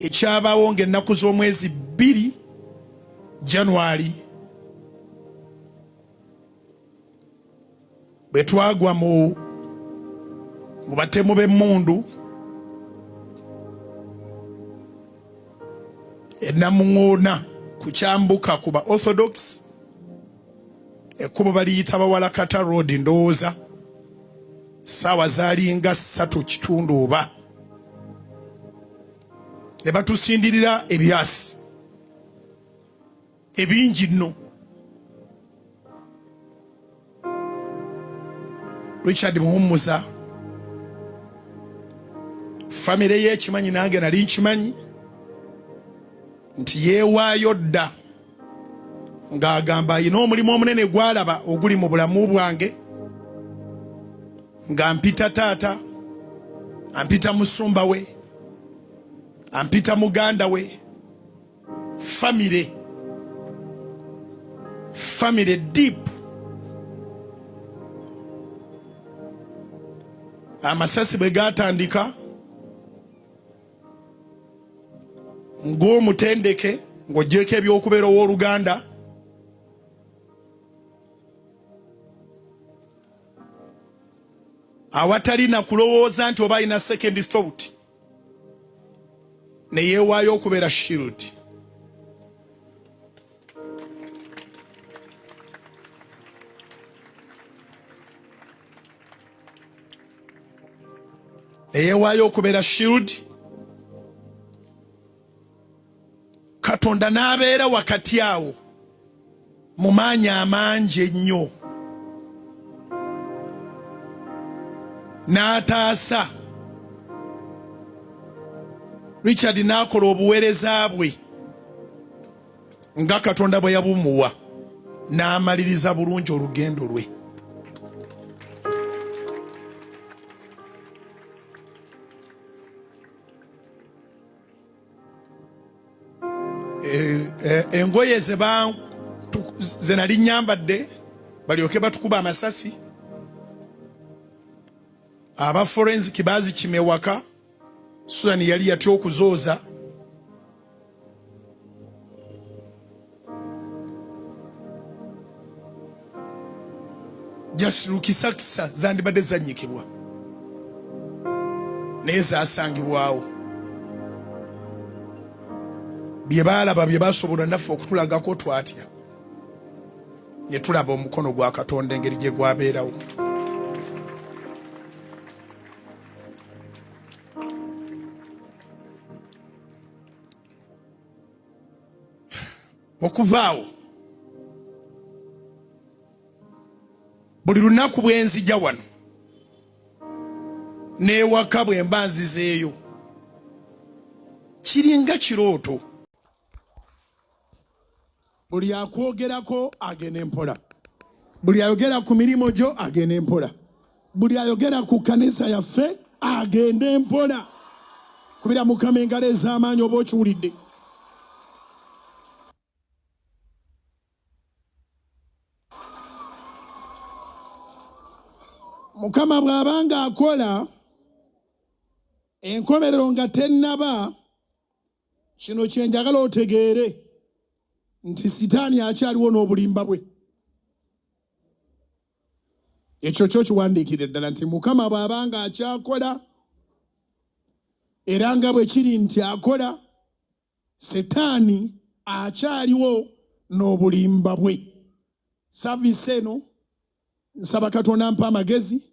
Ekyabaawo ng'ennaku z'omwezi 2 January bwe twagwa mu batemu b'emmundu enamuŋoona ku kyambuka ku ba Orthodox, ekkubo baliyita Bawalakata Road, ndowooza saawa zaalinga 3:15 oba, ne batusindirira ebyasi ebingi nno. Richard Muhumuza famire ye ekimanyi, nange nali nkimanyi nti yeewaayo dda ng'agamba alina omulimu omunene gw'alaba oguli mu bulamu bwange, nga mpita taata, ampita musumba we, ampita muganda we, famire, famire deep. Amasasi bwe gatandika ng'omutendeke, ng'ogyeko ebyokubeera ow'oluganda, awatali na kulowooza nti oba alina second thought, ne yeewaayo okubeera shield. Ne yeewaayo okubeera shield, Katonda n'abeera wakati awo mu maanyi amangi ennyo n'ataasa Richard, n'akola obuweereza bwe nga Katonda bwe yabumuwa, n'amaliriza bulungi olugendo lwe. Engoye ze nali nyambadde balyoke batukuba amasasi, aba forensic bazikima ewaka. Susan yali yatya okuzooza. Just lukisakisa zandibadde zannyikibwa, naye zasangibwawo. Bye baalaba bye basobola naffe okutulagako, twatya ne tulaba omukono gwa Katonda engeri gye gwabeerawo. Okuva awo buli lunaku bwe nzija wano n'ewaka, bwe mba nzizeeyo, kiringa kirooto. Buli akwogerako agenda empola, buli ayogera ku mirimu gyo agenda empola, buli ayogera ku kkanisa yaffe agenda empola. Kubira Mukama engalo ez'amaanyi oba okiwulidde. Mukama bw'aba ng'akola, enkomerero nga tennaba, kino kye njagala otegeere nti Sitaani akyaliwo n'obulimba bwe. Ekyo kyo kiwandiikire ddala nti Mukama bw'aba ng'akyakola, era nga bwe kiri nti akola, Setaani akyaliwo n'obulimba bwe. Saviisi eno nsaba Katonda mpa amagezi,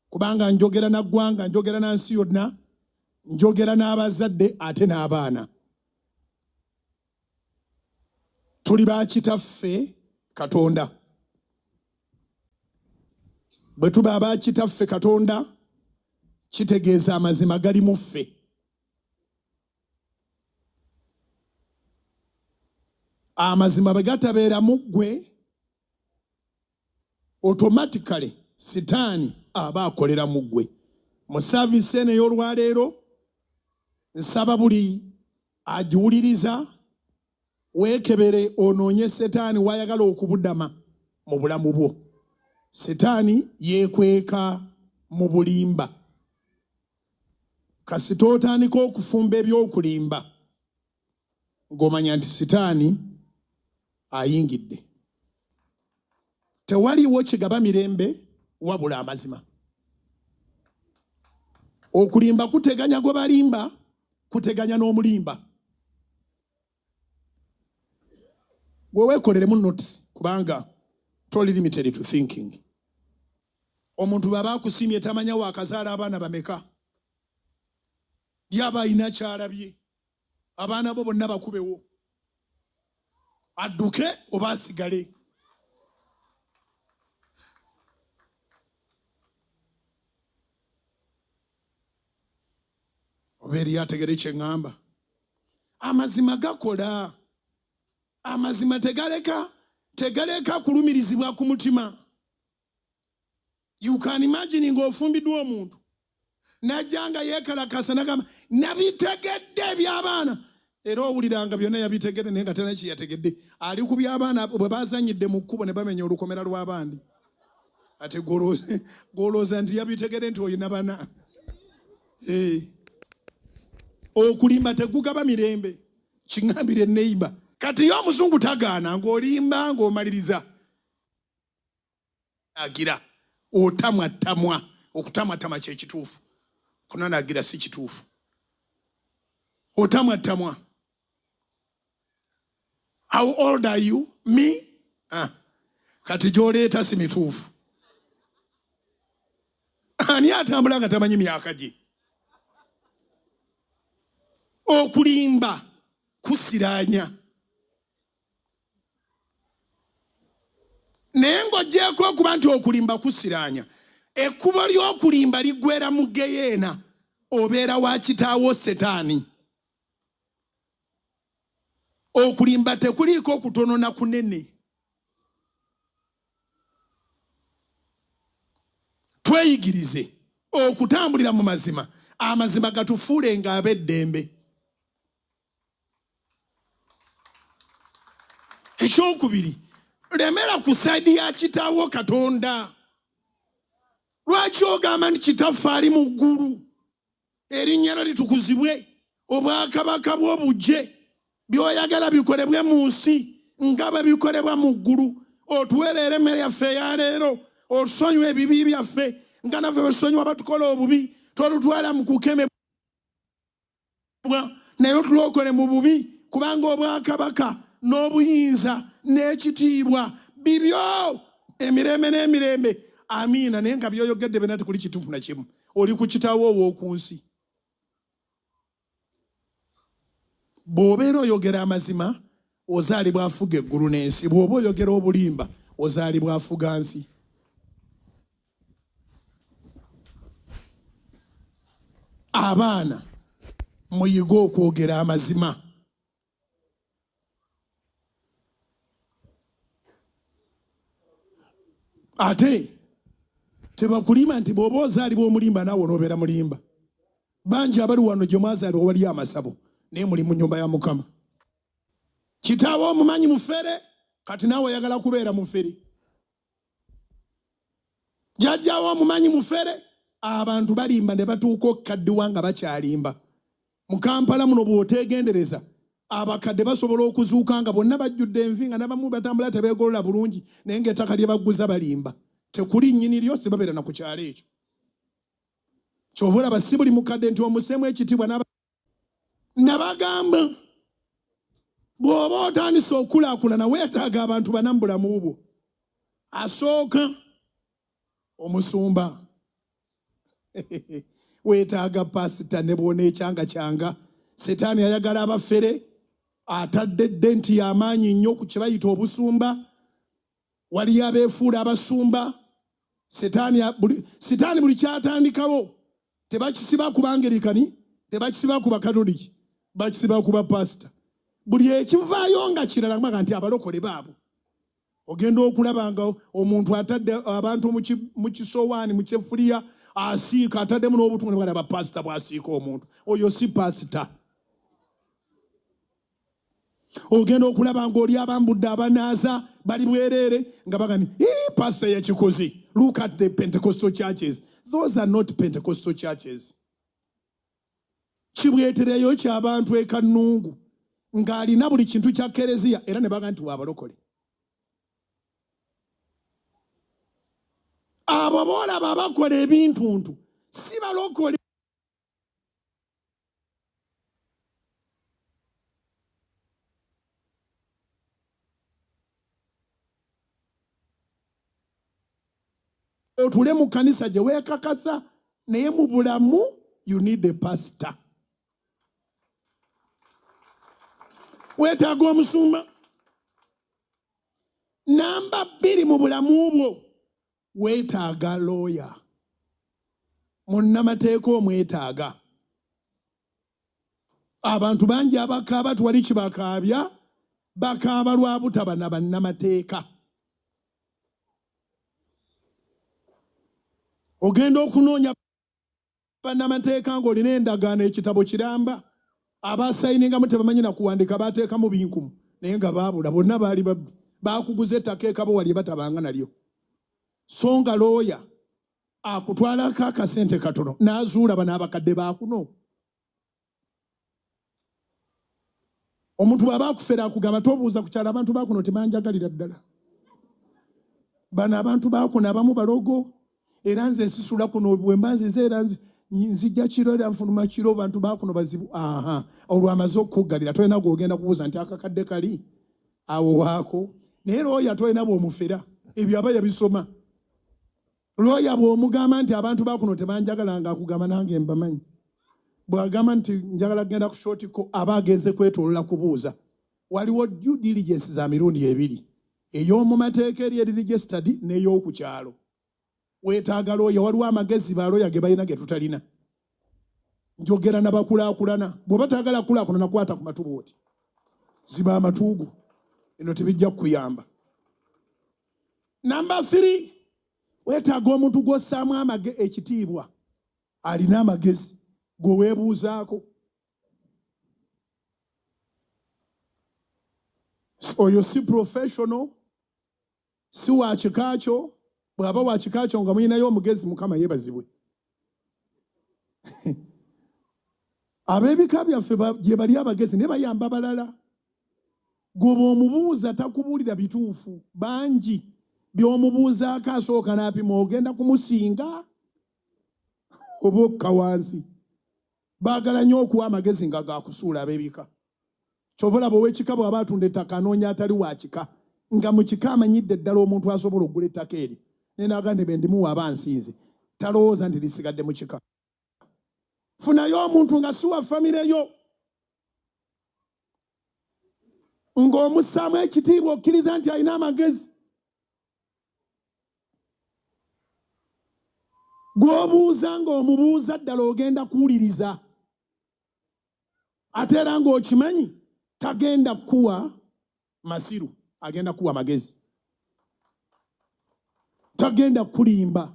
kubanga njogera na ggwanga, njogera na nsi yonna, njogera n'abazadde ate n'abaana. Tuli ba kitaffe Katonda. Bwe tuba aba kitaffe Katonda, kitegeeza amazima gali mu ffe. Amazima bwe gatabeera mu ggwe, automatically Sitaani aba akolera mu ggwe. Mu saaviisi eno ey'olwaleero, nsaba buli agiwuliriza weekebere onoonye Setaani w'ayagala okubudama mu bulamu bwo. Setaani yeekweka mu bulimba. Kasita otandika okufumba eby'okulimba ng'omanya nti sitaani ayingidde. Tewaliiwo kigaba mirembe wabula amazima. Okulimba kuteganya gwe balimba, kuteganya n'omulimba. Gwe weekoleremu notes kubanga toli limited to thinking. Omuntu bw'aba akusiimye tamanya waakazaala abaana bameka, yaba alina ky'alabye, abaana bo bonna bakubewo, adduke oba asigale. Oba eriyo ategere kye ŋŋamba? Amazima gakola. Amazima tegaleka tegaleka kulumirizibwa ku mutima. You can imagine ng'ofumbiddwa omuntu najja nga yeekalakasa nagamba nabitegedde eby'abaana, era owuliranga byonna yabitegedde naye nga talina kye yategedde. Ali ku by'abaana bwe bazanyidde mu kkubo ne bamenya olukomera lw'abandi, ate gw'olowooza nti yabitegedde nti olina bana. Okulimba tekugaba mirembe, kiŋambire neighbor. Kati ye omuzungu tagaana ng'olimba ng'omaliriza agira otamwatamwa. Okutamwatama kye kituufu, kunanagira si kituufu. Otamwatamwa. How old are you? Me? Kati gy'oleeta si mituufu. Ani atambula nga tamanyi myaka gye? Okulimba kusiraanya. Naye ng'oggyeeko okuba nti okulimba kusiraanya, ekkubo ly'okulimba liggweera mu ggeyeena, obeera wa kitaawo Setaani. Okulimba tekuliiko kutono na kunene. Tweyigirize okutambulira mu mazima, amazima gatufuule ng'ab'eddembe. Ekyokubiri, lemera ku saidi ya kitaawo Katonda. Lwaki ogamba nti kitaffe ali mu ggulu, erinnya lyo litukuzibwe, obwakabaka bwo bujje, by'oyagala bikolebwe mu nsi nga bwe bikolebwa mu ggulu. Otuweerere emmere yaffe eya leero, otusonyiwe ebibi byaffe nga naffe bwe tusonyiwa abatukola obubi, totutwala mu kukemebwa naye otulokole mu bubi, kubanga obwakabaka n'obuyinza n'ekitiibwa bibyo emirembe n'emirembe. Amiina. Naye nga by'oyogedde byonna tekuli kituufu na kimu. Oli ku kitaawo ow'oku nsi. Bw'obeera oyogera amazima, ozaalibwa afuga eggulu n'ensi. Bw'oba oyogera obulimba, ozaalibwa afuga nsi. Abaana muyige okwogera amazima. Ate tebakulima nti bw'oba ozaalibwa omulimba naawe onoobeera mulimba. Bangi abali wano gye mwazaalibwa waliyo amasabo, naye muli mu nnyumba ya Mukama. Kitaawo omumanyi mufere, kati naawe oyagala kubeera mufere. Jjajjaawo omumanyi mufere. Abantu balimba ne batuuka okukaddiwa nga bakyalimba. Mu Kampala muno bw'oteegendereza, abakadde basobola okuzuuka nga bonna bajjudde envi, nga n'abamu batambula tebeegolola bulungi, naye ng'ettaka lye bagguza balimba. Tekuli nnyini lyo, tebabeera na ku kyalo ekyo. Ky'ova olaba si buli mukadde nti omuseemu ekitiibwa. Nabagamba bw'oba otandise okukulaakulana weetaaga abantu bana mu bulamu bwo. Asooka omusumba, weetaaga pasita ne bw'oneekyanga kyanga. Setaani ayagala abafere, atadde dde nti y'amaanyi nnyo ku kye bayita obusumba. Waliyo abeefuula abasumba. Setaani buli kyatandikawo tebakisiba ku Bangerikani, tebakisiba ku Bakatoliki, bakisiba ku bapasita. Buli ekivaayo nga kirala mbaga nti abalokole baabo. Ogenda okulaba nga omuntu atadde abantu mu kisowaani, mu kyefuliya, asiika, ataddemu n'obutungu, ne bagamba pasita bw'asiika omuntu. Oyo si pasita. Ogenda okulaba ng'oli abambudde abanaaza bali bwereere nga bagamba nti, Ii, pasita yakikoze. Look at the Pentecostal churches. Those are not Pentecostal churches. Kibwetereyo ky'abantu e Kannungu ng'alina buli kintu kya kereziya era ne baga nti waabalokole. Abo boolaba abakola ebintuntu si balokole. Otule mu kanisa gye weekakasa naye mu bulamu you need a pastor. Weetaaga omusumba. Namba bbiri mu bulamu bwo weetaaga looya. Munnamateeka omwetaaga. Abantu bangi abakaaba tewali kibakaabya, bakaaba lwa butaba na bannamateeka. Ogenda okunoonya bannamateeka ng'olina endagaano ekitabo kiramba, abasayiningamu tebamanyi na kuwandiika, bateekamu binkumu naye nga baabula, bonna baali babbi, baakuguza ettaka ekabowa lye batabanga nalyo. So nga looya akutwalako akasente katono n'azuula bano abakadde baakuno. Omuntu bw'aba akufera akugamba tobuuza ku kyalo, abantu bakuno tebanjagalira ddala, bano abantu bakuno abamu balogo, era nze nsisula kuno bwemba nzize era nzijja kiro era nfuluma kiro, bantu bakuno bazibu. Aha, olwo amaze okukuggalira tolina gw'ogenda kubuuza nti akakadde kali awo waako, naye looya tolina bw'omufera, ebyo aba yabisoma. Looya bw'omugamba nti abantu bakuno tebanjagala nga akugamba nange mbamanyi. Bw'agamba nti njagala kugenda ku shootiko aba agenze kwetoolola kubuuza. Waliwo due diligence za mirundi ebiri, ey'omu mateeka eri eri registered n'ey'oku kyalo. Weetaaga looya, waliwo amagezi ba looya ge balina ge tutalina. Njogera na bakulaakulana, bw'oba toyagala kukulaakulana kwata ku matu bw'oti, ziba amatu go, eno tebijja kukuyamba. Namba 3, weetaaga omuntu gw'ossaamu ekitiibwa, alina amagezi gwe weebuuzaako. Oyo si professional, si wa kika kyo. Bw'aba wa kika kyo nga mulinayo omugezi, Mukama yeebazibwe. Ab'ebika byaffe gye bali abagezi naye bayamba balala. Gwe bw'omubuuza takubuulira bituufu, bangi by'omubuuzaako asooka n'apima ogenda kumusinga oba okka wansi. Baagala nnyo okuwa amagezi nga gakusuula ab'ebika. Ky'ova olaba ow'ekika bw'aba atunda ettaka anoonya atali wa kika, nga mu kika amanyidde ddala omuntu asobola okugula ettaka eryo, naye n'agamba nti bwe ndimuwa aba ansinze, talowooza nti lisigadde mu kika. Funayo omuntu nga si wa famire yo, ng'omussaamu ekitiibwa, okkiriza nti alina amagezi. Gw'obuuza ng'omubuuza ddala ogenda kuwuliriza, ate era ng'okimanyi tagenda kukuwa masiru, agenda kukuwa magezi, tagenda kukulimba.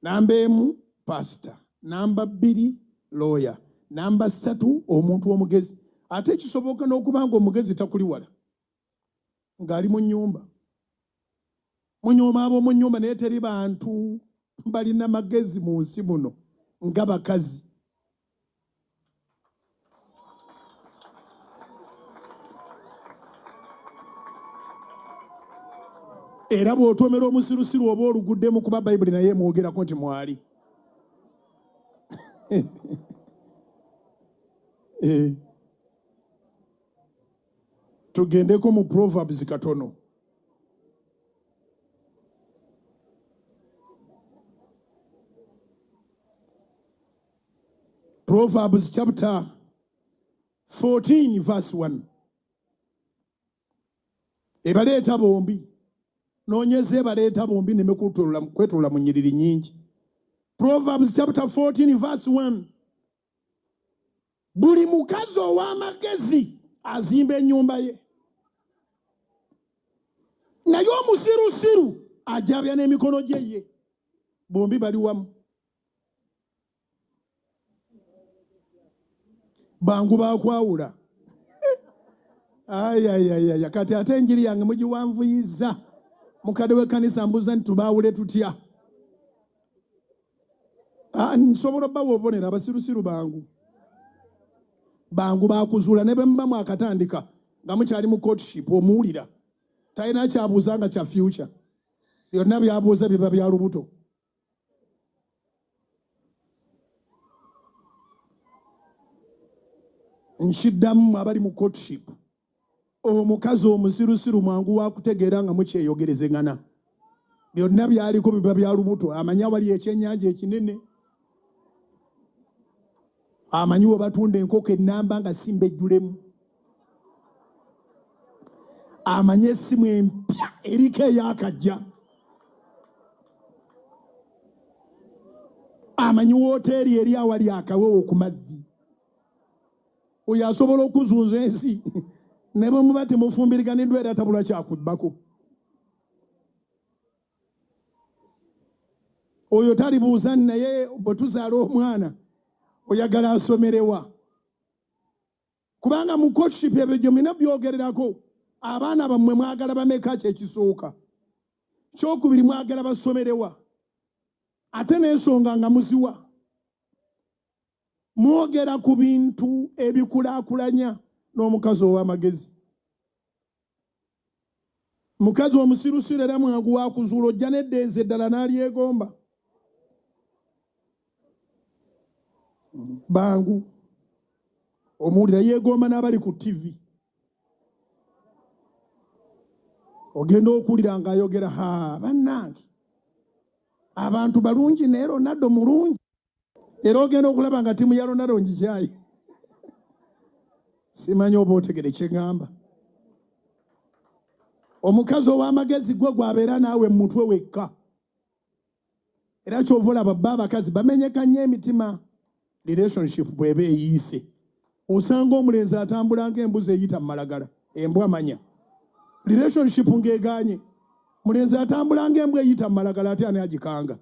Namba 1 pasita, namba 2 looya, namba 3 omuntu omugezi. Ate kisoboka n'okuba nga omugezi takuli wala, ng'ali mu nnyumba, munyooma ab'omu nnyumba, naye teri bantu balina magezi mu nsi muno nga bakazi. Era bw'otomera omusirusiru oba oluguddemu, kuba Bayibuli naye emwogerako nti mwali. Tugendeko mu Proverbs katono. Proverbs chapter 14 verse 1. Ebaleeta bombi, noonyeza ebaleeta bombi nneme kwetolola mu nnyiriri nnyingi. Proverbs chapter 14 verse 1. Buli mukazi ow'amagezi azimba ennyumba ye, naye omusirusiru ajabya n'emikono gye ye. Bombi bali wamu. Bangu bakwawula. Ayayayaya, kati ate enjiri yange mugiwanvuyiza. Mukadde w'ekkanisa mbuuza nti tubaawule tutya? Nsobola obbawa obubonero. Abasirusiru bangu bangu bakuzuula, ne bwe muba mwakatandika nga mukyali mu courtship, omuwulira talina kyabuuza nga kya future. Byonna byabuuza biba bya lubuto. Nkiddamu, abali mu courtship, omukazi omusirusiru mwangu wa kutegeera nga mukyeyogerezengana. Byonna byaliko biba bya lubuto. Amanyi awali ekyennyanja ekinene, amanyi we batunda enkoko ennamba nga simba ejjulemu, amanyi essimu empya eriko eyakajja, amanyi wooteeri eri awali akawewo ku mazzi. Oyo asobola okuzunza ensi ne bwe muba temufumbiriganiddwa, era tabula kyakubbako. Oyo talibuuza, naye bwe tuzaala omwana oyagala asomerewa? Kubanga mu courtship ebyo gye mulina byogererako. Abaana bammwe mwagala bameka? Kyekisooka. Kyokubiri, mwagala basomerewa? Ate n'ensonga nga muziwa, mwogera ku bintu ebikulaakulanya n'omukazi ow'amagezi. Mukazi omusirusiru era mwangu wakuzuula. Ojja n'eddenzi eddala n'alyegomba bangu. Omuwulira yeegomba n'abali ku TV. Ogenda okuwulira ng'ayogera, "Ha, bannange, abantu balungi, naye Ronaldo mulungi." Era ogenda okulaba nga ttiimu ya Ronaldo ngikyayi. Simanyi oba otegere kyeŋŋamba. Omukazi ow'amagezi gwe gwabeera naawe mu mutwe wekka. Era kyova olaba bba abakazi bamenyeka nnyo emitima relationship bw'eba eyiise. Osanga omulenzi atambula ng'embuzi eyita mu malagala, embwa manya relationship ng'egaanye. Mulenzi atambula ng'embwa eyita mu malagala, ate ani agikanga?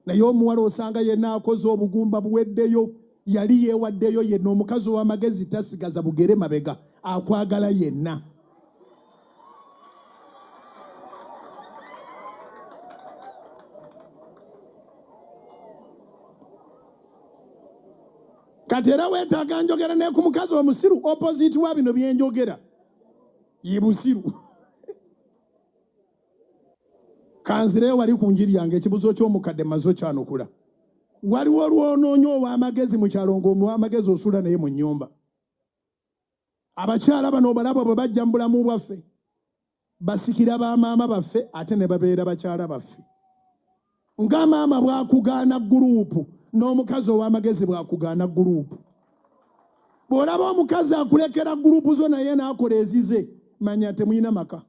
Naye omuwala osanga yenna akoze obugumba buweddeyo, yali yeewaddeyo yenna. Omukazi ow'amagezi tasigaza bugere mabega, akwagala yenna. Kati era weetaaga njogera ne ku mukazi omusiru, opposite wa bino byenjogera, ye musiru. Kanzireyo wali ku njiri yange. Ekibuzo ky'omukadde maze okyanukula. Waliwo lwonoonya ow'amagezi mu kyalo, ng'ow'amagezi osula naye mu nnyumba. Abakyala bano obalaba bwe bajja mu bulamu bwaffe, basikira bamaama baffe ate ne babeera bakyala baffe. Nga maama bw'akugaana group, n'omukazi ow'amagezi bw'akugaana group. Bw'olaba omukazi akulekera group zo naye n'akola ezize, manya temulina maka.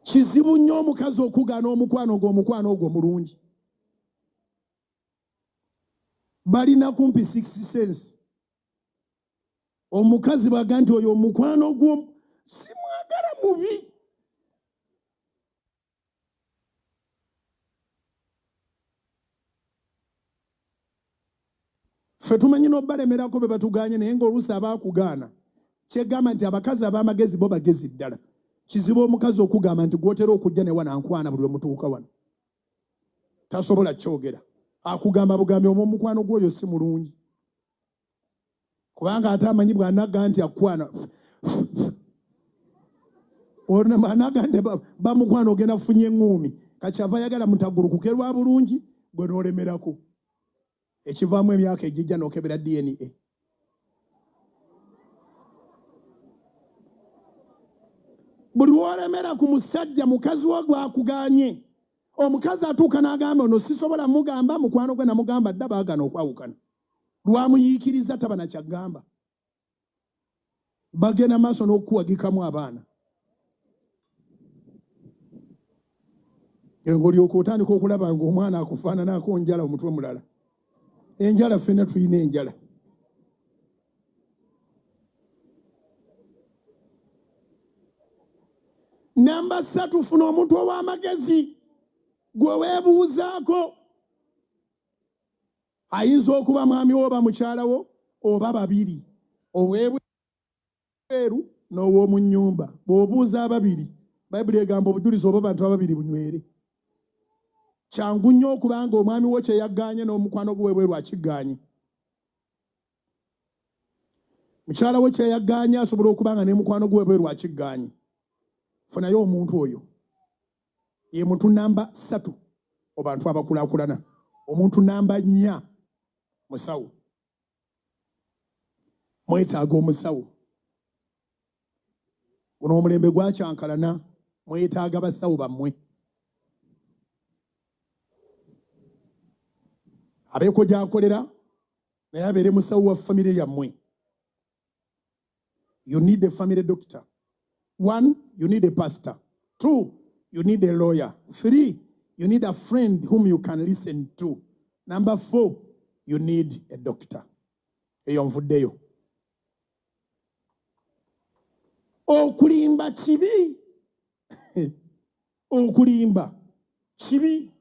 Kizibu nnyo omukazi okugaana omukwano, ng'omukwano ogwo mulungi. Balina kumpi six sense. Omukazi bwaga nti oyo omukwano gwo simwagala, mubi. Ffe tumanyi n'obalemerako be batuganye, naye ng'oluusi abaakugaana kyegamba nti abakazi ab'amagezi bo bagezi ddala. Kizibu omukazi okugamba nti gwotera okujja ne wano ankwana buli lwemutuuka wano. Tasobola kyogera. Akugamba bugambi omwo omukwano gw'oyo si mulungi, kubanga ate amanyi bw'anagga nti akwana, anaga nti bamukwana, ogenda kufunya eŋŋuumi. Kakyava ayagala mutagulukuke lwa bulungi, gwe n'olemerako, ekivaamu emyaka egijja n'okebera DNA. Buli lw'olemera ku musajja, mukazi wo gwakuganye, omukazi atuuka n'agamba, "Ono sisobola mugamba mukwano gwe namugamba dda, baagana okwawukana." Lwamuyiikiriza taba nakyagamba, bagenda maaso n'okukuwagikamu abaana. Ng'olyoka otandika okulaba ng'omwana akufaananako njala, omutwe mulala, enjala. Ffenna tulina enjala. Namba 3, funa omuntu ow'amagezi gwe weebuuzaako. Ayinza okuba mwami wo oba mukyala wo oba babiri, ow'ebweru n'ow'omu nnyumba. Bw'obuuza ababiri, Bayibuli egamba obujulizi oba bantu ababiri bunywere. Kyangu nnyo okubanga omwami wo kyeyaggaanye n'omukwano gwe webweru akiggaanye. Mukyala we kyeyaggaanye asobola okuba nga ne mukwano gwe webweru akiggaanye. Funayo omuntu oyo. Ye muntu namba 3 mu bantu abakulaakulana. Omuntu namba 4 musawo. Mwetaaga omusawo. Guno omulembe gwakyankalana, mwetaaga basawo bammwe. Abeeko gy'akolera naye abeere musawo wa famire yammwe. You need a family doctor. 1, you need a pastor. 2, you need a lawyer. 3, you need a friend whom you can listen to. Number 4, you need a doctor. Eyo nvuddeyo. Okulimba kibi. Okulimba kibi.